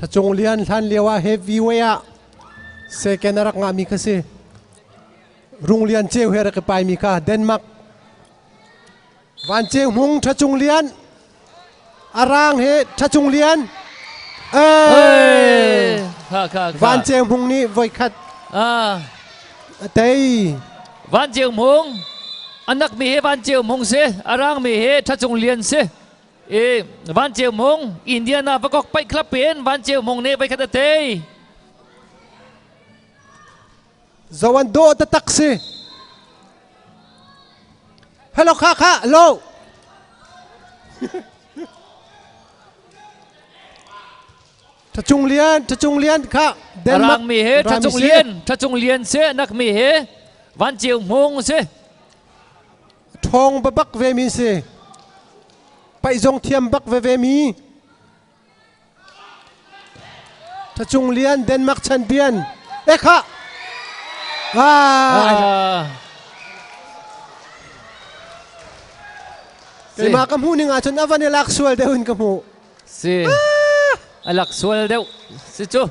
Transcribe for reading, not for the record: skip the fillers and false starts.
Thacung Lian hlan lio ah heavyweight ah second a rak ngahmi kha si. Rung Lian Ceu he rak i paimi kha Denmark. Van Ceu Hmung Thacung Lian Arang he Thacung Lian. Hey! Kha kha kha. Van Ceu Hmung nih voikhat Ah. a tei. Van Ceu Hmung anak mi he Van Ceu Hmung si, arang mi he Thacung Lian si. I Van Ceu Hmung Indiana Vakok Paih Club in Van Ceu Hmung nih voikhat a tei. Zoan dawh taktak si. Hello kha kha hello. Thacung Lian Thacung Lian kha Denmark Arang mi he Thacung Lian Thacung Lian si nak mi he Van Ceu Hmung si. Ṭhawng babak ve mi si. Paih zong thiam bak veve mi. Thacung Lian Denmark champion. Ekha. Ah. Keimah ka hmuh ning ahcun a van i lak sual deuh in ka hmuh. Si. A lak sual deuh. Si cu.